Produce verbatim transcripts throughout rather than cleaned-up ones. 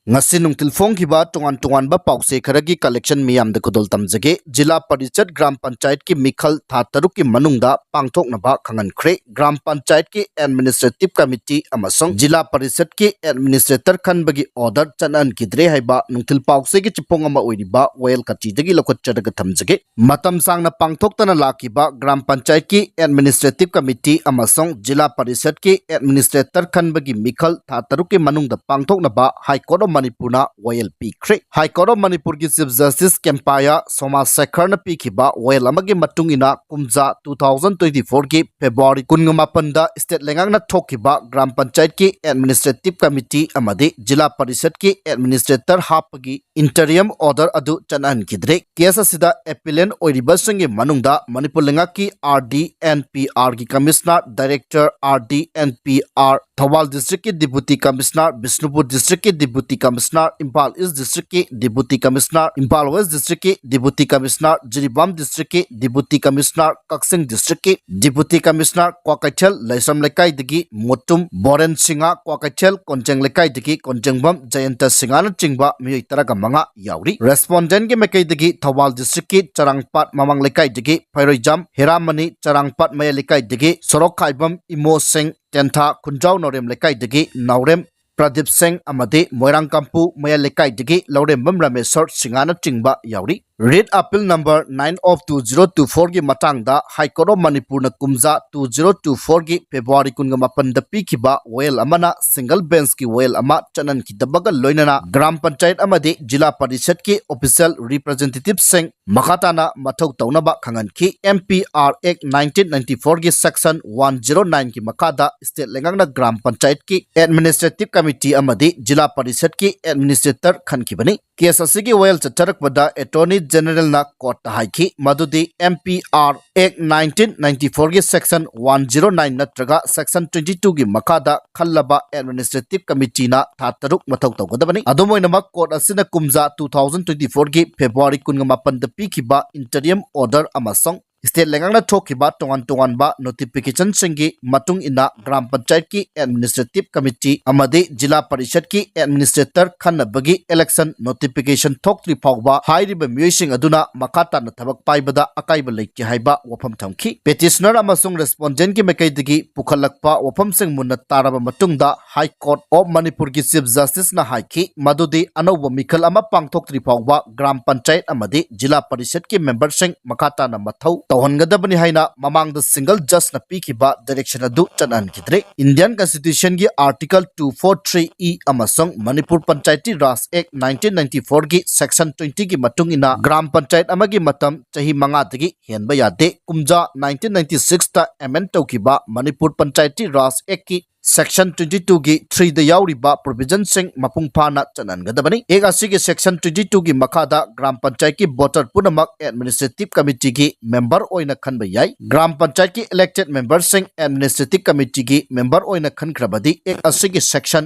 ꯉꯁꯤ ꯅꯨꯡꯊꯤꯜ ꯐꯣꯡꯈꯤꯕ ꯇꯣꯉꯥꯟ ꯇꯣꯉꯥꯟꯕ ꯄꯥꯎꯆꯦ ꯈꯔꯒꯤ collection ꯃꯤꯌꯥꯝꯗ ꯈꯨꯗꯣꯜ ꯇꯝꯖꯒꯦ꯫ ꯖꯤꯂꯥ ꯄꯔꯤꯁꯠ ꯒ꯭ꯔꯥꯝ ꯄꯟꯆꯥꯌꯠꯀꯤ ꯃꯤꯈꯜ ꯊꯥ ꯇꯔꯨꯛꯀꯤ ꯃꯅꯨꯡꯗ ꯄꯥꯡꯊꯣꯛꯅꯕ ꯈꯪꯍꯟꯈ꯭ꯔꯦ꯫ ꯒ꯭ꯔꯥꯝ ꯄꯟꯆꯥꯌꯠꯀꯤ administrative committee ꯑꯃꯁꯨꯡ ꯖꯤꯂꯥ ꯄꯔꯤꯁꯠꯀꯤ administrator ꯈꯟꯕꯒꯤ order ꯆꯠꯅꯍꯟꯈꯤꯗ꯭ꯔꯦ ꯍꯥꯏꯕ ꯅꯨꯡꯊꯤꯜ ꯄꯥꯎꯆꯦꯒꯤ ꯆꯤꯐꯣꯡ ꯑꯃ ꯑꯣꯏꯔꯤꯕ ꯋꯥꯌꯦꯜ ꯀꯥꯇꯤꯗꯒꯤ ꯂꯧꯈꯠꯆꯔꯒ ꯊꯝꯖꯒꯦ꯫ ꯃꯇꯝ ꯁꯥꯡꯅ ꯄꯥꯡꯊꯣꯛꯇꯅ ꯂꯥꯛꯈꯤꯕ ꯒ꯭ꯔꯥꯝ ꯄꯟꯆꯥꯌꯠꯀꯤ administrative committee ꯑꯃꯁꯨꯡ ꯖꯤꯂꯥ ꯄꯔꯤꯁꯠꯀꯤ administrator ꯈꯟꯕꯒꯤ ꯃꯤꯈꯜ ꯊꯥ ꯇꯔꯨꯛꯀꯤ ꯃꯅꯨꯡꯗ ꯄꯥꯡꯊꯣꯛꯅꯕ High Court of ꯃꯅꯤꯄꯨꯔꯅ ꯋꯥꯌꯦꯜ ꯄꯤꯈ꯭ꯔꯦ꯫ High Court of ꯃꯅꯤꯄꯨꯔꯒꯤ Chief Justice ꯀꯦꯝꯄꯥꯌꯥ ꯁꯣꯃꯥ ꯁꯦꯈꯔꯅ ꯄꯤꯈꯤꯕ ꯋꯥꯌꯦꯜ ꯑꯃꯒꯤ ꯃꯇꯨꯡ ꯏꯟꯅ, ꯀꯨꯝꯖꯥ two thousand twenty-fourꯒꯤ February ꯀꯨꯟꯃꯥꯄꯟꯗ state ꯂꯩꯉꯥꯛꯅ ꯊꯣꯛꯈꯤꯕ ꯒ꯭ꯔꯥꯝ ꯄꯟꯆꯥꯌꯠꯀꯤ administrative committee ꯑꯃꯗꯤ ꯖꯤꯂꯥ ꯄꯔꯤꯁꯠꯀꯤ administrator ꯍꯥꯞꯄꯒꯤ interim order ꯑꯗꯨ ꯆꯠꯅꯍꯟꯈꯤꯗ꯭ꯔꯦ꯫ Case ꯑꯁꯤꯗ appellant ꯑꯣꯏꯔꯤꯕꯁꯤꯡꯒꯤ ꯃꯅꯨꯡꯗ ꯃꯅꯤꯄꯨꯔ ꯂꯩꯉꯥꯛꯀꯤ R D N P R ꯒꯤ Commissioner, Director R D N P R, Thoubal Districtꯀꯤ Deputy Commissioner, Bishnupur Districtꯀꯤ Deputy Commissioner, Imphal East Districtꯀꯤ Deputy Commissioner, Imphal West Districtꯀꯤ Deputy Commissioner, Jiribam Districtꯀꯤ Deputy Commissioner, ꯀꯛꯆꯤꯡ Districtꯀꯤ Deputy Commissioner, Kwakeithel ꯂꯩꯁ꯭ꯔꯝ ꯂꯩꯀꯥꯏꯗꯒꯤ ꯃꯣꯇꯨꯝ ꯕꯣꯔꯦꯟ ꯁꯤꯡꯍ, ꯀ꯭ꯋꯥꯀꯩꯊꯦꯜ ꯀꯣꯟꯖꯦꯡ ꯂꯩꯀꯥꯏꯗꯒꯤ ꯀꯣꯟꯖꯦꯡꯕꯝ ꯖꯌꯟꯇ ꯁꯤꯡꯍꯅꯆꯤꯡꯕ ꯃꯤꯑꯣꯏ ꯇꯔꯥꯒ ꯃꯉꯥ ꯌꯥꯎꯔꯤ꯫ Respondentꯀꯤ ꯃꯥꯏꯀꯩꯗꯒꯤ ꯊꯧꯕꯥꯜ Districtꯀꯤ ꯆꯔꯥꯡꯄꯥꯠ ꯃꯃꯥꯡ ꯂꯩꯀꯥꯏꯗꯒꯤ ꯐꯩꯔꯣꯏꯖꯥꯝ ꯍꯦꯔꯥꯃꯅꯤ, ꯆꯔꯥꯡꯄꯥꯠ ꯃꯌꯥꯏ ꯂꯩꯀꯥꯏꯗꯒꯤ ꯁꯣꯔꯣꯛꯈꯥꯏꯕꯝ ꯏꯃꯣ ꯁꯤꯡ, ꯇꯦꯟꯊꯥ ꯈꯨꯟꯖꯥꯎ ꯅꯥꯎꯔꯦꯝ ꯂꯩꯀꯥꯏꯗꯒꯤ ꯅꯥꯎꯔꯦꯝ ꯄ꯭ꯔꯗꯤꯞ ꯁꯤꯡ ꯑꯃꯗꯤ ꯃꯣꯏꯔꯥꯡꯀꯥꯝꯄꯨ ꯃꯌꯥꯏ ꯂꯩꯀꯥꯏꯗꯒꯤ ꯂꯧꯔꯦꯝꯕꯝ ꯔꯥꯃꯦꯁ꯭ꯋꯔ ꯁꯤꯡꯍꯅꯆꯤꯡꯕ ꯌꯥꯎꯔꯤ꯫ Writ Appeal number nine of two zero two fourꯒꯤ ꯃꯇꯥꯡꯗ High Court of ꯃꯅꯤꯄꯨꯔꯅ ꯀꯨꯝꯖꯥ two zero two fourꯒꯤ February ꯀꯨꯟꯃꯥꯄꯟꯗ ꯄꯤꯈꯤꯕ ꯋꯥꯌꯦꯜ ꯑꯃꯅ single benchꯀꯤ ꯋꯥꯌꯦꯜ ꯑꯃ ꯆꯠꯅꯍꯟꯈꯤꯗꯕꯒ ꯂꯣꯏꯅꯅ ꯒ꯭ꯔꯥꯝ ꯄꯟꯆꯥꯌꯠ ꯑꯃꯗꯤ ꯖꯤꯂꯥ ꯄꯔꯤꯁꯠꯀꯤ official representativeꯁꯤꯡ ꯃꯈꯥ ꯇꯥꯅ ꯃꯊꯧ ꯇꯧꯅꯕ ꯈꯪꯍꯟꯈꯤ꯫ M P R Act nineteen ninety-fourꯒꯤ section one zero nineꯒꯤ ꯃꯈꯥꯗ state ꯂꯩꯉꯥꯛꯅ ꯒ꯭ꯔꯥꯝ ꯄꯟꯆꯥꯌꯠꯀꯤ administrative committee ꯑꯃꯗꯤ ꯖꯤꯂꯥ ꯄꯔꯤꯁꯠꯀꯤ administrator ꯈꯟꯈꯤꯕꯅꯤ꯫ Case ꯑꯁꯤꯒꯤ ꯋꯥꯌꯦꯜ ꯆꯠꯊꯔꯛꯄꯗ Attorney Generalꯅ courtꯇ ꯍꯥꯏꯈꯤ ꯃꯗꯨꯗꯤ M P R Act nineteen ninety-fourꯒꯤ section one zero nine ꯅꯠꯇ꯭ꯔꯒ section twenty twoꯒꯤ ꯃꯈꯥꯗ ꯈꯜꯂꯕ administrative committeeꯅ ꯊꯥ ꯇꯔꯨꯛ ꯃꯊꯧ ꯇꯧꯒꯗꯕꯅꯤ꯫ ꯑꯗꯨꯝ ꯑꯣꯏꯅꯃꯛ, court ꯑꯁꯤꯅ ꯀꯨꯝꯖꯥ two thousand twenty fourꯒꯤ February ꯀꯨꯟꯃꯥꯄꯟꯗ ꯄꯤꯈꯤꯕ interim order ꯑꯃꯁꯨꯡ state ꯂꯩꯉꯥꯛꯅ ꯊꯣꯛꯈꯤꯕ ꯇꯣꯉꯥꯟ ꯇꯣꯉꯥꯟꯕ notificationꯁꯤꯡꯒꯤ ꯃꯇꯨꯡ ꯏꯟꯅ ꯒ꯭ꯔꯥꯝ ꯄꯟꯆꯥꯌꯠꯀꯤ administrative committee ꯑꯃꯗꯤ ꯖꯤꯂꯥ ꯄꯔꯤꯁꯠꯀꯤ administrator ꯈꯟꯅꯕꯒꯤ election notification ꯊꯣꯛꯇ꯭ꯔꯤ ꯐꯥꯎꯕ ꯍꯥꯏꯔꯤꯕ ꯃꯤꯑꯣꯏꯁꯤꯡ ꯑꯗꯨꯅ ꯃꯈꯥ ꯇꯥꯅ ꯊꯕꯛ ꯄꯥꯏꯕꯗ ꯑꯀꯥꯏꯕ ꯂꯩꯇꯦ ꯍꯥꯏꯕ ꯋꯥꯐꯝ ꯊꯝꯈꯤ꯫ Petitioner ꯑꯃꯁꯨꯡ respondentꯀꯤ ꯃꯥꯏꯀꯩꯗꯒꯤ ꯄꯨꯈꯠꯂꯛꯄ ꯋꯥꯐꯝꯁꯤꯡ ꯃꯨꯟꯅ ꯇꯥꯔꯕ ꯃꯇꯨꯡꯗ High Court of ꯃꯅꯤꯄꯨꯔꯒꯤ Chief Justiceꯅ ꯍꯥꯏꯈꯤ ꯃꯗꯨꯗꯤ ꯑꯅꯧꯕ ꯃꯤꯈꯜ ꯑꯃ ꯄꯥꯡꯊꯣꯛꯇ꯭ꯔꯤ ꯐꯥꯎꯕ ꯒ꯭ꯔꯥꯝ ꯄꯟꯆꯥꯌꯠ ꯑꯃꯗꯤ ꯖꯤꯂꯥ ꯄꯔꯤꯁꯠꯀꯤ memberꯁꯤꯡ ꯃꯈꯥ ꯇꯥꯅ ꯃꯊꯧ ꯇꯧꯍꯟꯒꯗꯕꯅꯤ ꯍꯥꯏꯅ ꯃꯃꯥꯡꯗ single judgeꯅ ꯄꯤꯈꯤꯕ direction ꯑꯗꯨ ꯆꯠꯅꯍꯟꯈꯤꯗ꯭ꯔꯦ꯫ Indian Constitutionꯒꯤ Article two four three E ꯑꯃꯁꯨꯡ Manipur Panchayati Raj Act nineteen ninety fourꯒꯤ Section twentyꯒꯤ ꯃꯇꯨꯡ ꯏꯟꯅ ꯒ꯭ꯔꯥꯝ ꯄꯟꯆꯥꯌꯠ ꯑꯃꯒꯤ ꯃꯇꯝ ꯆꯍꯤ ꯃꯉꯥꯗꯒꯤ ꯍꯦꯟꯕ ꯌꯥꯗꯦ꯫ ꯀꯨꯝꯖꯥ nineteen ninety sixꯇ amend ꯇꯧꯈꯤꯕ Manipur Panchayati Raj Actꯀꯤ Section twenty twoꯒꯤ threeꯗ ꯌꯥꯎꯔꯤꯕ provisionꯁꯤꯡ ꯃꯄꯨꯡ ꯐꯥꯅ ꯆꯠꯅꯍꯟꯒꯗꯕꯅꯤ꯫ Act ꯑꯁꯤꯒꯤ Section twenty twoꯒꯤ ꯃꯈꯥꯗ ꯒ꯭ꯔꯥꯝ ꯄꯟꯆꯥꯌꯠꯀꯤ voter ꯄꯨꯝꯅꯃꯛ administrative committeeꯒꯤ member ꯑꯣꯏꯅ ꯈꯟꯕ ꯌꯥꯏ꯫ ꯒ꯭ꯔꯥꯝ ꯄꯟꯆꯥꯌꯠꯀꯤ elected memberꯁꯤꯡ administrative committeeꯒꯤ member ꯑꯣꯏꯅ ꯈꯟꯈ꯭ꯔꯕꯗꯤ Act ꯑꯁꯤꯒꯤ Section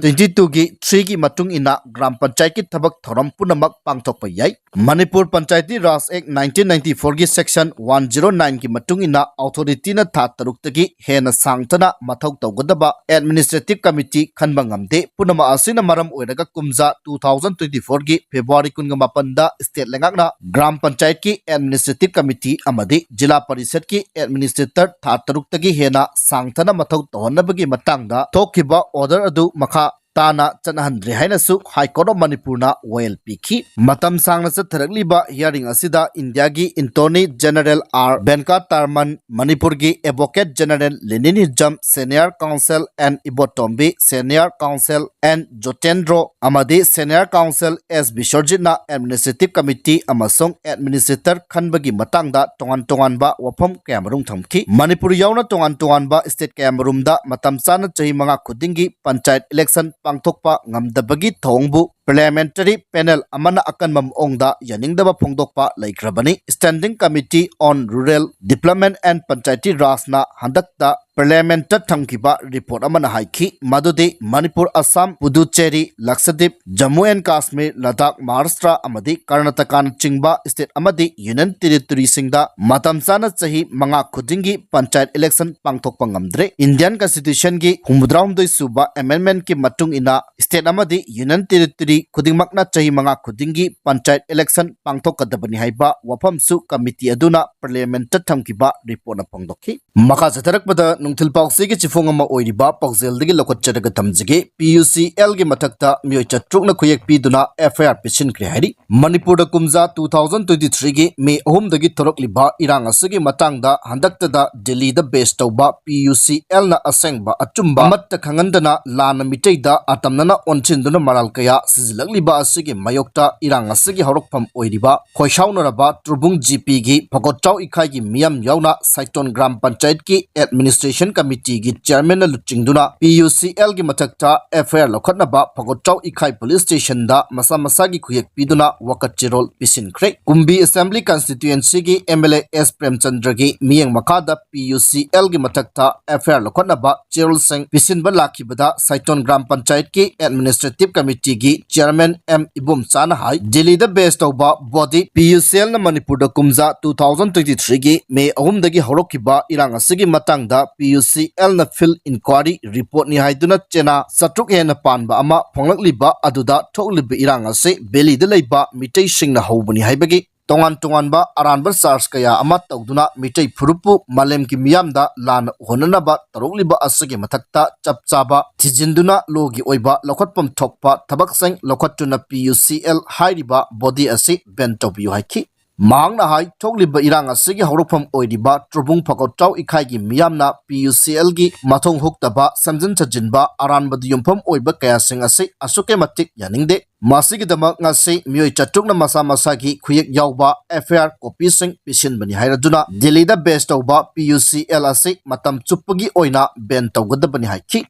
twenty twoꯒꯤ threeꯒꯤ ꯃꯇꯨꯡ ꯏꯟꯅ ꯒ꯭ꯔꯥꯝ ꯄꯟꯆꯥꯌꯠꯀꯤ ꯊꯕꯛ ꯊꯧꯔꯝ ꯄꯨꯝꯅꯃꯛ ꯄꯥꯡꯊꯣꯛꯄ ꯌꯥꯏ꯫ Manipur Panchayati Raj Act nineteen ninety fourꯒꯤ Section one zero nineꯒꯤ ꯃꯇꯨꯡ ꯏꯟꯅ authorityꯅ ꯊꯥ ꯇꯔꯨꯛꯇꯒꯤ ꯍꯦꯟꯅ ꯁꯥꯡꯊꯅ ꯃꯊꯧ ꯇꯧꯒꯗꯕ administrative committee ꯈꯟꯕ ꯉꯝꯗꯦ꯫ ꯄꯨꯝꯅꯃꯛ ꯑꯁꯤꯅ ꯃꯔꯝ ꯑꯣꯏꯔꯒ ꯀꯨꯝꯖꯥ two thousand twenty fourꯒꯤ February ꯀꯨꯟꯒ ꯃꯥꯄꯟꯗ state ꯂꯩꯉꯥꯛꯅ ꯒ꯭ꯔꯥꯝ ꯄꯟꯆꯥꯌꯠꯀꯤ administrative committee ꯑꯃꯗꯤ ꯖꯤꯂꯥ ꯄꯔꯤꯁꯠꯀꯤ administrator ꯊꯥ ꯇꯔꯨꯛꯇꯒꯤ ꯍꯦꯟꯅ ꯁꯥꯡꯊꯅ ꯃꯊꯧ ꯇꯧꯍꯟꯅꯕꯒꯤ ꯃꯇꯥꯡꯗ ꯊꯣꯛꯈꯤꯕ order ꯑꯗꯨ ꯃꯈꯥ ꯇꯥꯅ ꯆꯠꯅꯍꯟꯗ꯭ꯔꯦ ꯍꯥꯏꯅꯁꯨ High Court of ꯃꯅꯤꯄꯨꯔꯅ ꯋꯥꯌꯦꯜ ꯄꯤꯈꯤ꯫ ꯃꯇꯝ ꯁꯥꯡꯅ ꯆꯠꯊꯔꯛꯂꯤꯕ hearing ꯑꯁꯤꯗ ꯏꯟꯗꯤꯌꯥꯒꯤ Attorney General R ꯚꯦꯟꯀꯇꯔꯃꯟ, ꯃꯅꯤꯄꯨꯔꯒꯤ Advocate General ꯂꯦꯅꯤꯟ ꯍꯤꯖꯝ, Senior Counsel N ꯏꯕꯣꯇꯣꯝꯕꯤ, Senior Counsel N ꯖꯣꯇꯦꯟꯗ꯭ꯔꯣ ꯑꯃꯗꯤ Senior Counsel S ꯕꯤꯁ꯭ꯋꯔꯖꯤꯠꯅ administrative committee ꯑꯃꯁꯨꯡ administrator ꯈꯟꯕꯒꯤ ꯃꯇꯥꯡꯗ ꯇꯣꯉꯥꯟ ꯇꯣꯉꯥꯟꯕ ꯋꯥꯐꯝ ꯀꯌꯥꯃꯔꯨꯝ ꯊꯝꯈꯤ꯫ ꯃꯅꯤꯄꯨꯔ ꯌꯥꯎꯅ ꯇꯣꯉꯥꯟ ꯇꯣꯉꯥꯟꯕ state ꯀꯌꯥꯃꯔꯨꯝꯗ ꯃꯇꯝ ꯆꯥꯅ ꯆꯍꯤ ꯃꯉꯥ ꯈꯨꯗꯤꯡꯒꯤ ꯄꯟꯆꯥꯌꯠ election ꯄꯥꯡꯊꯣꯛꯄ ꯉꯝꯗꯕꯒꯤ ꯊꯧꯑꯣꯡꯕꯨ Parliamentary Panel ꯑꯃꯅ ꯑꯀꯟꯕ ꯃꯑꯣꯡꯗ ꯌꯥꯅꯤꯡꯗꯕ ꯐꯣꯡꯗꯣꯛꯄ ꯂꯩꯈ꯭ꯔꯕꯅꯤ꯫ Standing Committee on Rural Development and Panchayati Rajꯅ ꯍꯟꯗꯛꯇ Parliamentꯇ ꯊꯝꯈꯤꯕ report ꯑꯃꯅ ꯍꯥꯏꯈꯤ ꯃꯗꯨꯗꯤ ꯃꯅꯤꯄꯨꯔ, ꯑꯁꯥꯝ, ꯄꯨꯗꯨꯆꯦꯔꯤ, ꯂꯛꯁꯗꯤꯞ, ꯖꯝꯃꯨ and ꯀꯥꯁꯃꯤꯔ, ꯂꯗꯥꯈ, ꯃꯍꯥꯔꯥꯁꯇ꯭ꯔ ꯑꯃꯗꯤ ꯀꯔꯅꯥꯇꯀꯥꯅꯆꯤꯡꯕ state ꯑꯃꯗꯤ union territoryꯁꯤꯡꯗ ꯃꯇꯝ ꯆꯥꯅ ꯆꯍꯤ ꯃꯉꯥ ꯈꯨꯗꯤꯡꯒꯤ ꯄꯟꯆꯥꯌꯠ election ꯄꯥꯡꯊꯣꯛꯄ ꯉꯝꯗ꯭ꯔꯦ꯫ Indian Constitutionꯒꯤ ꯍꯨꯝꯐꯨꯇꯔꯥꯍꯨꯝꯗꯣꯏ ꯁꯨꯕ amendmentꯀꯤ ꯃꯇꯨꯡ ꯏꯟꯅ state ꯑꯃꯗꯤ union territory ꯈꯨꯗꯤꯡꯃꯛꯅ ꯆꯍꯤ ꯃꯉꯥ ꯈꯨꯗꯤꯡꯒꯤ ꯄꯟꯆꯥꯌꯠ election ꯄꯥꯡꯊꯣꯛꯀꯗꯕꯅꯤ ꯍꯥꯏꯕ ꯋꯥꯐꯝꯁꯨ committee ꯑꯗꯨꯅ Parliamentꯇ ꯊꯝꯈꯤꯕ reportꯅ ꯐꯣꯡꯗꯣꯛꯈꯤ꯫ ꯃꯈꯥ ꯆꯠꯊꯔꯛꯄꯗ ꯅꯨꯡꯊꯤꯜ ꯄꯥꯎꯆꯦꯒꯤ ꯆꯤꯐꯣꯡ ꯑꯃ ꯑꯣꯏꯔꯤꯕ ꯄꯥꯎꯖꯦꯜꯗꯒꯤ ꯂꯧꯈꯠꯆꯔꯒ ꯊꯝꯖꯒꯦ꯫ PUCLꯒꯤ ꯃꯊꯛꯇ ꯃꯤꯑꯣꯏ ꯆꯥꯇ꯭ꯔꯨꯛꯅ ꯈꯨꯌꯦꯛ ꯄꯤꯗꯨꯅ FIR ꯄꯤꯁꯤꯟꯈ꯭ꯔꯦ ꯍꯥꯏꯔꯤ꯫ ꯃꯅꯤꯄꯨꯔꯗ ꯀꯨꯝꯖꯥ two thousand twenty threeꯒꯤ May ꯑꯍꯨꯝꯗꯒꯤ ꯊꯣꯔꯛꯂꯤꯕ ꯏꯔꯥꯡ ꯑꯁꯤꯒꯤ ꯃꯇꯥꯡꯗ ꯍꯟꯗꯛꯇꯗ ꯗꯦꯜꯂꯤꯗ base ꯇꯧꯕ PUCLꯅ ꯑꯁꯦꯡꯕ ꯑꯆꯨꯝꯕ ꯑꯃꯠꯇ ꯈꯪꯍꯟꯗꯅ ꯂꯥꯟꯅ ꯃꯤꯇꯩꯗ ꯑꯇꯝꯅꯅ ꯑꯣꯟꯁꯤꯟꯗꯨꯅ ꯃꯔꯥꯜ ꯀꯌꯥ ꯁꯤꯖꯤꯜꯂꯛꯂꯤꯕ ꯑꯁꯤꯒꯤ ꯃꯥꯌꯣꯛꯇ ꯏꯔꯥꯡ ꯑꯁꯤꯒꯤ ꯍꯧꯔꯛꯐꯝ ꯑꯣꯏꯔꯤꯕ ꯈꯣꯏꯁꯥꯎꯅꯔꯕ ꯇ꯭ꯔꯨꯕꯨꯡ GPꯒꯤ ꯐꯒꯣꯠꯆꯥꯎ ꯏꯈꯥꯏꯒꯤ ꯃꯤꯌꯥꯝ ꯌꯥꯎꯅ ꯁꯥꯏꯇꯣꯟ ꯒ꯭ꯔꯥꯝ ꯄꯟꯆꯥꯌꯠꯀꯤ Administration Committeeꯒꯤ chairmanꯅ ꯂꯨꯆꯤꯡꯗꯨꯅ PUCLꯒꯤ ꯃꯊꯛꯇ FIR ꯂꯧꯈꯠꯅꯕ ꯐꯒꯣꯠꯆꯥꯎ ꯏꯈꯥꯏ police stationꯗ ꯃꯁꯥ ꯃꯁꯥꯒꯤ ꯈꯨꯌꯦꯛ ꯄꯤꯗꯨꯅ ꯋꯥꯀꯠ ꯆꯦꯔꯣꯜ ꯄꯤꯁꯤꯟꯈ꯭ꯔꯦ꯫ ꯀꯨꯝꯕꯤ Assembly Constituencyꯒꯤ MLA S ꯄ꯭ꯔꯦꯝꯆꯟꯗ꯭ꯔꯒꯤ ꯃꯤꯠꯌꯦꯡ ꯃꯈꯥꯗ PUCLꯒꯤ ꯃꯊꯛꯇ FIR ꯂꯧꯈꯠꯅꯕ ꯆꯦꯔꯣꯜꯁꯤꯡ ꯄꯤꯁꯤꯟꯕ ꯂꯥꯛꯈꯤꯕꯗ ꯁꯥꯏꯇꯣꯟ ꯒ꯭ꯔꯥꯝ ꯄꯟꯆꯥꯌꯠꯀꯤ Administrative Committeeꯒꯤ chairman M ꯏꯕꯣꯝꯆꯥꯅ ꯍꯥꯏ, ꯗꯤꯜꯂꯤꯗ base ꯇꯧꯕ body PUCLꯅ ꯃꯅꯤꯄꯨꯔꯗ ꯀꯨꯝꯖꯥ two thousand twenty threeꯒꯤ May ꯑꯍꯨꯝꯗꯒꯤ ꯍꯧꯔꯛꯈꯤꯕ ꯏꯔꯥꯡ ꯑꯁꯤꯒꯤ ꯃꯇꯥꯡꯗ PUCLꯅ field inquiry reportꯅꯤ ꯍꯥꯏꯗꯨꯅ ꯆꯦꯅꯥ ꯆꯥꯇ꯭ꯔꯨꯛ ꯍꯦꯟꯅ ꯄꯥꯟꯕ ꯑꯃ ꯐꯣꯡꯂꯛꯂꯤꯕ ꯑꯗꯨꯗ ꯊꯣꯛꯂꯤꯕ ꯏꯔꯥꯡ ꯑꯁꯤ ꯚꯦꯂꯤꯗ ꯂꯩꯕ ꯃꯤꯇꯩꯁꯤꯡꯅ ꯍꯧꯕꯅꯤ ꯍꯥꯏꯕꯒꯤ ꯇꯣꯉꯥꯟ ꯇꯣꯉꯥꯟꯕ ꯑꯔꯥꯟꯕ charge ꯀꯌꯥ ꯑꯃ ꯇꯧꯗꯨꯅ ꯃꯤꯇꯩ ꯐꯨꯔꯨꯞꯄꯨ ꯃꯥꯂꯦꯝꯒꯤ ꯃꯤꯌꯥꯝꯗ ꯂꯥꯟꯅ ꯎꯍꯟꯅꯅꯕ ꯇꯧꯔꯛꯂꯤꯕ ꯑꯁꯤꯒꯤ ꯃꯊꯛꯇ ꯆꯞ ꯆꯥꯕ ꯊꯤꯖꯤꯟꯗꯨꯅ lawꯒꯤ ꯑꯣꯏꯕ ꯂꯧꯈꯠꯐꯝ ꯊꯣꯛꯄ ꯊꯕꯛꯁꯤꯡ ꯂꯧꯈꯠꯇꯨꯅ PUCL ꯍꯥꯏꯔꯤꯕ body ꯑꯁꯤ ban ꯇꯧꯕꯤꯌꯨ ꯍꯥꯏꯈꯤ꯫ ꯃꯍꯥꯛꯅ ꯍꯥꯏ, ꯊꯣꯛꯂꯤꯕ ꯏꯔꯥꯡ ꯑꯁꯤꯒꯤ ꯍꯧꯔꯛꯐꯝ ꯑꯣꯏꯔꯤꯕ ꯇ꯭ꯔꯨꯕꯨꯡ ꯐꯒꯣꯠꯆꯥꯎ ꯏꯈꯥꯏꯒꯤ ꯃꯤꯌꯥꯝꯅ PUCLꯒꯤ ꯃꯊꯧ ꯍꯨꯛꯇꯕ, ꯁꯦꯝꯖꯤꯟ ꯁꯥꯖꯤꯟꯕ, ꯑꯔꯥꯟꯕꯗ ꯌꯨꯝꯐꯝ ꯑꯣꯏꯕ ꯀꯌꯥꯁꯤꯡ ꯑꯁꯤ ꯑꯁꯨꯛꯀꯤ ꯃꯇꯤꯛ ꯌꯥꯅꯤꯡꯗꯦ꯫ ꯃꯁꯤꯒꯤꯗꯃꯛ ꯉꯁꯤ ꯃꯤꯑꯣꯏ ꯆꯥꯇ꯭ꯔꯨꯛꯅ ꯃꯁꯥ ꯃꯁꯥꯒꯤ ꯈꯨꯌꯦꯛ ꯌꯥꯎꯕ FIR copyꯁꯤꯡ ꯄꯤꯁꯤꯟꯕꯅꯤ ꯍꯥꯏꯔꯗꯨꯅ ꯗꯤꯜꯂꯤꯗ base ꯇꯧꯕ PUCL ꯑꯁꯤ ꯃꯇꯝ ꯆꯨꯞꯄꯒꯤ ꯑꯣꯏꯅ ban ꯇꯧꯒꯗꯕꯅꯤ ꯍꯥꯏꯈꯤ꯫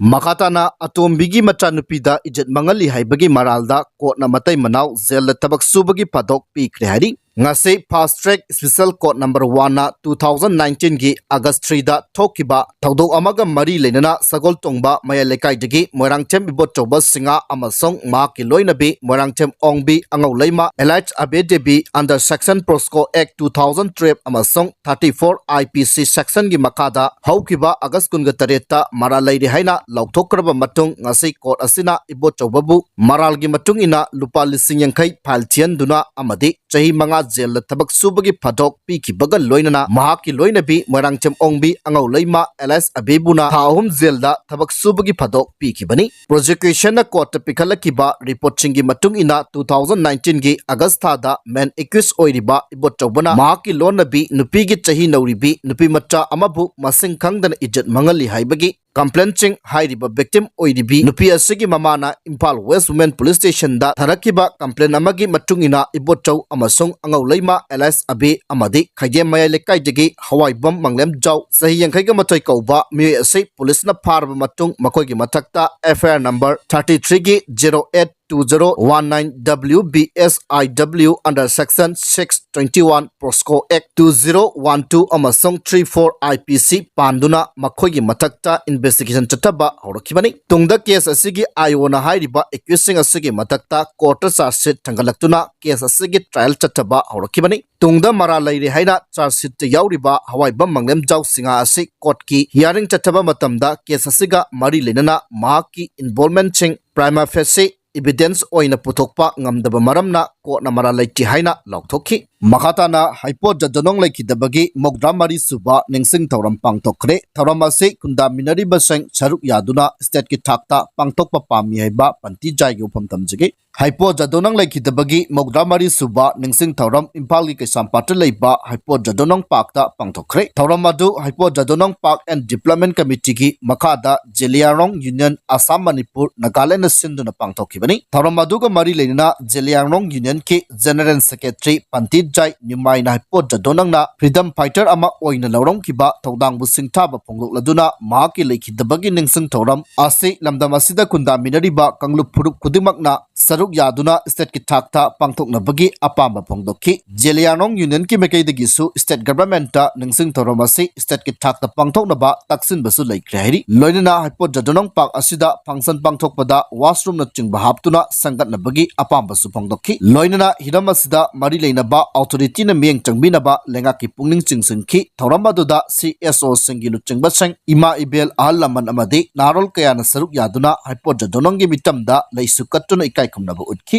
ꯃꯈꯥ ꯇꯥꯅ ꯑꯇꯣꯝꯕꯤꯒꯤ ꯃꯆꯥꯅꯨꯄꯤꯗ ꯏꯖꯠ ꯃꯥꯡꯍꯜꯂꯤ ꯍꯥꯏꯕꯒꯤ ꯃꯔꯥꯜꯗ ꯀꯣꯔꯠꯅ ꯃꯇꯩ ꯃꯅꯥꯎ ꯖꯦꯜꯗ ꯊꯕꯛ ꯁꯨꯕꯒꯤ ꯐꯥꯗꯣꯛ ꯄꯤꯈ꯭ꯔꯦ ꯍꯥꯏꯔꯤ꯫ ꯉꯁꯤ Fast Track Special Court Number One ꯅ two thousand nineteen ꯒꯤ August three ꯗ ꯊꯣꯛꯈꯤꯕ ꯊꯧꯗꯣꯛ ꯑꯃꯒ ꯃꯔꯤ ꯂꯩꯅꯅ ꯁꯒꯣꯜ ꯇꯣꯡꯕ ꯃꯌꯥꯏ ꯂꯩꯀꯥꯏꯗꯒꯤ ꯃꯣꯏꯔꯥꯡꯊꯦꯝ ꯏꯕꯣꯆꯧꯕ ꯁꯤꯡꯍꯥ ꯑꯃꯁꯨꯡ ꯃꯍꯥꯛꯀꯤ ꯂꯣꯏꯅꯕꯤ ꯃꯣꯏꯔꯥꯡꯊꯦꯝ ꯑꯣꯡꯕꯤ ꯑꯉꯧ ꯂꯩꯃ alias ꯑꯕꯦ Devi under Section POCSO Act two thousand twelve ꯑꯃꯁꯨꯡ thirty four I P C section ꯒꯤ ꯃꯈꯥꯗ ꯍꯧꯈꯤꯕ August ꯀꯨꯟꯒ ꯇꯔꯦꯠꯇ ꯃꯔꯥꯜ ꯂꯩꯔꯦ ꯍꯥꯏꯅ ꯂꯥꯎꯊꯣꯛꯈ꯭ꯔꯕ ꯃꯇꯨꯡ, ꯉꯁꯤ ꯀꯣꯔꯠ ꯑꯁꯤꯅ ꯏꯕꯣꯆꯧꯕꯕꯨ ꯃꯔꯥꯜꯒꯤ ꯃꯇꯨꯡ ꯏꯟꯅ ꯂꯨꯄꯥ ꯂꯤꯁꯤꯡ ꯌꯥꯡꯈꯩ fine ꯊꯤꯍꯟꯗꯨꯅ ꯑꯃꯗꯤ ꯆꯍꯤ ꯃꯉꯥ ꯖꯦꯜꯗ ꯊꯕꯛ ꯁꯨꯕꯒꯤ ꯐꯥꯗꯣꯛ ꯄꯤꯈꯤꯕꯒ ꯂꯣꯏꯅꯅ ꯃꯍꯥꯛꯀꯤ ꯂꯣꯏꯅꯕꯤ ꯃꯣꯏꯔꯥꯡꯊꯦꯝ ꯑꯣꯡꯕꯤ ꯑꯉꯧ ꯂꯩꯃ alias ꯑꯕꯦꯕꯨꯅ ꯊꯥ ꯑꯍꯨꯝ ꯖꯦꯜꯗ ꯊꯕꯛ ꯁꯨꯕꯒꯤ ꯐꯥꯗꯣꯛ ꯄꯤꯈꯤꯕꯅꯤ꯫ Prosecution ꯅ ꯀꯣꯔꯠꯇ ꯄꯤꯈꯠꯂꯛꯈꯤꯕ ꯔꯤꯄꯣꯔꯠꯁꯤꯡꯒꯤ ꯃꯇꯨꯡ ꯏꯟꯅ, two thousand nineteen ꯒꯤ August ꯊꯥꯗ main accused ꯑꯣꯏꯔꯤꯕ ꯏꯕꯣꯆꯧꯕꯅ ꯃꯍꯥꯛꯀꯤ ꯂꯣꯟꯅꯕꯤ ꯅꯨꯄꯤꯒꯤ ꯆꯍꯤ ꯅꯧꯔꯤꯕꯤ ꯅꯨꯄꯤ ꯃꯆꯥ ꯑꯃꯕꯨ ꯃꯁꯤꯡ ꯈꯪꯗꯅ ꯏꯖꯠ ꯃꯥꯡꯍꯜꯂꯤ ꯍꯥꯏꯕꯒꯤ complaintꯁꯤꯡ ꯍꯥꯏꯔꯤꯕ victim ꯑꯣꯏꯔꯤꯕꯤ ꯅꯨꯄꯤ ꯑꯁꯤꯒꯤ ꯃꯃꯥꯅ Imphal West Women Police Station ꯗ ꯊꯥꯔꯛꯈꯤꯕ complaint ꯑꯃꯒꯤ ꯃꯇꯨꯡ ꯏꯟꯅ, ꯏꯕꯣꯆꯧ ꯑꯃꯁꯨꯡ ꯑꯉꯧ ꯂꯩꯃ alias ꯑꯕꯦ ꯑꯃꯗꯤ ꯈꯩꯗꯦꯝ ꯃꯌꯥꯏ ꯂꯩꯀꯥꯏꯗꯒꯤ ꯍꯋꯥꯏꯕꯝ ꯃꯪꯂꯦꯝꯖꯥꯎ, ꯆꯍꯤ ꯌꯥꯡꯈꯩꯒ ꯃꯥꯊꯣꯏ ꯀꯧꯕ ꯃꯤꯑꯣꯏ ꯑꯁꯤ ꯄꯨꯂꯤꯁꯅ ꯐꯥꯔꯕ ꯃꯇꯨꯡ, ꯃꯈꯣꯏꯒꯤ ꯃꯊꯛꯇ F I R number thirty three ꯒꯤ zero eight two zero one nine W B S I W under Section six twenty one POCSO Act two zero one two ꯑꯃꯁꯨꯡ three four I P C ꯄꯥꯟꯗꯨꯅ ꯃꯈꯣꯏꯒꯤ ꯃꯊꯛꯇ investigation ꯆꯠꯊꯕ ꯍꯧꯔꯛꯈꯤꯕꯅꯤ꯫ ꯇꯨꯡꯗ case ꯑꯁꯤꯒꯤ I O ꯅ ꯍꯥꯏꯔꯤꯕ accusedꯁꯤꯡ ꯑꯁꯤꯒꯤ ꯃꯊꯛꯇ courtꯇ charge sheet ꯊꯥꯡꯒꯠꯂꯛꯇꯨꯅ case ꯑꯁꯤꯒꯤ trial ꯆꯠꯊꯕ ꯍꯧꯔꯛꯈꯤꯕꯅꯤ꯫ ꯇꯨꯡꯗ ꯃꯔꯥꯜ ꯂꯩꯔꯦ ꯍꯥꯏꯅ charge sheetꯇ ꯌꯥꯎꯔꯤꯕ ꯍꯋꯥꯏꯕꯝ ꯃꯪꯂꯦꯝꯖꯥꯎ ꯁꯤꯡꯍꯥ ꯑꯁꯤ courtꯀꯤ hearing ꯆꯠꯊꯕ ꯃꯇꯝꯗ case ꯑꯁꯤꯒ ꯃꯔꯤ ꯂꯩꯅꯅ ꯃꯍꯥꯛꯀꯤ involvementꯁꯤꯡ prima facie evidence ꯑꯣꯏꯅ ꯄꯨꯊꯣꯛꯄ ꯉꯝꯗꯕ ꯃꯔꯝꯅ courtꯅ ꯃꯔꯥꯜ ꯂꯩꯇꯦ ꯍꯥꯏꯅ ꯂꯥꯎꯊꯣꯛꯈꯤ꯫ ꯃꯈꯥ ꯇꯥꯅ ꯍꯩꯄꯣꯠ ꯖꯗꯣꯅꯣꯡ ꯂꯩꯈꯤꯗꯕꯒꯤ ꯃꯧꯗ꯭ꯔꯥ ꯃꯔꯤ ꯁꯨꯕ ꯅꯤꯡꯁꯤꯡ ꯊꯧꯔꯝ ꯄꯥꯡꯊꯣꯛꯈ꯭ꯔꯦ꯫ ꯊꯧꯔꯝ ꯑꯁꯤ ꯈꯨꯟꯗꯥꯃꯤꯟꯅꯔꯤꯕꯁꯤꯡ ꯁꯔꯨꯛ ꯌꯥꯗꯨꯅ stateꯀꯤ ꯊꯥꯛꯇ ꯄꯥꯡꯊꯣꯛꯄ ꯄꯥꯝꯃꯤ ꯍꯥꯏꯕ ꯄꯟꯇꯤ ꯖꯥꯏꯒꯤ ꯋꯥꯐꯝ ꯊꯝꯖꯒꯦ꯫ ꯍꯩꯄꯣ ꯖꯥꯗꯣꯅꯪ ꯂꯩꯈꯤꯗꯕꯒꯤ ꯃꯧꯗ꯭ꯔꯥ ꯃꯔꯤ ꯁꯨꯕ ꯅꯤꯡꯁꯤꯡ ꯊꯧꯔꯝ ꯏꯝꯐꯥꯜꯒꯤ ꯀꯩꯁꯥꯝꯄꯥꯠꯇ ꯂꯩꯕ ꯍꯩꯄꯣ ꯖꯥꯗꯣꯅꯪ ꯄꯥꯔꯛꯇ ꯄꯥꯡꯊꯣꯛꯈ꯭ꯔꯦ꯫ ꯊꯧꯔꯝ ꯑꯗꯨ Heipou Jadonang park and development ꯀꯃꯤꯇꯤꯒꯤ ꯃꯈꯥꯗ ꯖꯦꯂꯤꯌꯥꯡꯔꯣꯡ ꯌꯨꯅꯤꯌꯟ ꯑꯁꯥꯝ, ꯃꯅꯤꯄꯨꯔ, ꯅꯥꯒꯥꯂꯦꯟꯗ ꯁꯤꯟꯗꯨꯅ ꯄꯥꯡꯊꯣꯛꯈꯤꯕꯅꯤ꯫ ꯊꯧꯔꯝ ꯑꯗꯨꯒ ꯃꯔꯤ ꯂꯩꯅꯅ ꯖꯦꯂꯤꯌꯥꯡꯔꯣꯡ ꯌꯨꯅꯤꯌꯟꯒꯤ ꯖꯦꯅꯔꯦꯜ ꯁꯦꯀ꯭ꯔꯦꯇꯔꯤ ꯄꯟꯗꯤꯠ ꯖꯥꯏ ꯅ꯭ꯌꯨꯃꯥꯏꯅ ꯍꯩꯄꯣ ꯖꯥꯗꯣꯅꯪꯅ ꯐ꯭ꯔꯤꯗꯝ ꯐꯥꯏꯇꯔ ꯑꯃ ꯑꯣꯏꯅ ꯂꯧꯔꯝꯈꯤꯕ ꯊꯧꯗꯥꯡꯕꯨ ꯁꯤꯡꯊꯥꯕ ꯐꯣꯡꯗꯣꯛꯂꯗꯨꯅ ꯃꯍꯥꯛꯀꯤ ꯂꯩꯈꯤꯗꯕꯒꯤ ꯅꯤꯡꯁꯤꯡ ꯊꯧꯔꯝ ꯑꯁꯤ ꯂꯝꯗꯝ ꯑꯁꯤꯗ ꯈꯨꯟꯗꯥꯃꯤꯟꯅꯔꯤꯕ ꯀꯥꯡꯂꯨꯞ ꯐꯨꯔꯨꯞ ꯈꯨꯗꯤꯡꯃꯛꯅ ꯁꯔꯨꯛ ꯌꯥꯗꯨꯅ ꯁ꯭ꯇꯦꯠꯀꯤ ꯊꯥꯛꯇ ꯄꯥꯡꯊꯣꯛꯅꯕꯒꯤ ꯑꯄꯥꯝꯕ ꯐꯣꯡꯗꯣꯛꯈꯤ꯫ ꯖꯦꯂꯤꯌꯥꯡꯔꯣꯡ ꯌꯨꯅꯤꯌꯟꯒꯤ ꯃꯥꯏꯀꯩꯗꯒꯤꯁꯨ ꯁ꯭ꯇꯦꯠ ꯒꯚꯔꯟꯃꯦꯟꯠꯇ ꯅꯤꯡꯁꯤꯡ ꯊꯧꯔꯝ ꯑꯁꯤ ꯁ꯭ꯇꯦꯠꯀꯤ ꯊꯥꯛꯇ ꯄꯥꯡꯊꯣꯛꯅꯕ ꯇꯛꯁꯤꯟꯕꯁꯨ ꯂꯩꯈ꯭ꯔꯦ ꯍꯥꯏꯔꯤ꯫ ꯂꯣꯏꯅꯅ ꯍꯩꯄꯣ ꯖꯥꯗꯣꯅꯪ ꯄꯥꯔꯛ ꯑꯁꯤꯗ ꯐꯪꯁꯟ ꯄꯥꯡꯊꯣꯛꯄꯗ ꯋꯥꯁꯔꯨꯝꯅꯆꯤꯡꯕ ꯍꯥꯞꯇꯨꯅ ꯁꯦꯝꯒꯠꯅꯕꯒꯤ ꯑꯄꯥꯝꯕꯁꯨ ꯐꯣꯡꯗꯣꯛꯈꯤ꯫ ꯂꯣꯏꯅꯅ ꯍꯤꯔꯝ ꯑꯁꯤꯗ ꯃꯔꯤ ꯂꯩꯅꯕ ꯑꯣꯊꯣꯔꯤꯇꯤꯅ ꯃꯤꯠꯌꯦꯡ ꯆꯪꯕꯤꯅꯕ ꯂꯩꯉꯥꯛꯀꯤ ꯄꯨꯛꯅꯤꯡ ꯆꯤꯡꯁꯤꯟꯈꯤ꯫ ꯊꯧꯔꯝ ꯑꯗꯨꯗ ꯁꯤ ꯑꯦꯁ ꯑꯣꯁꯤꯡꯒꯤ ꯂꯨꯆꯤꯡꯕꯁꯤꯡ, ꯏꯃꯥ ꯏꯕꯦꯜ, ꯑꯍꯜ ꯂꯃꯟ ꯑꯃꯗꯤ ꯅꯍꯥꯔꯣꯜ ꯀꯌꯥꯅ ꯁꯔꯨꯛ ꯌꯥꯗꯨꯅ ꯍꯩꯄꯣ ꯖꯥꯗꯣꯅꯪꯒꯤ ꯃꯤꯇꯝꯗ ꯂꯩꯁꯨ ꯀꯠꯇꯨꯅ ꯏꯀꯥꯏ ꯈꯨꯝꯅꯕ ꯎꯠꯈꯤ꯫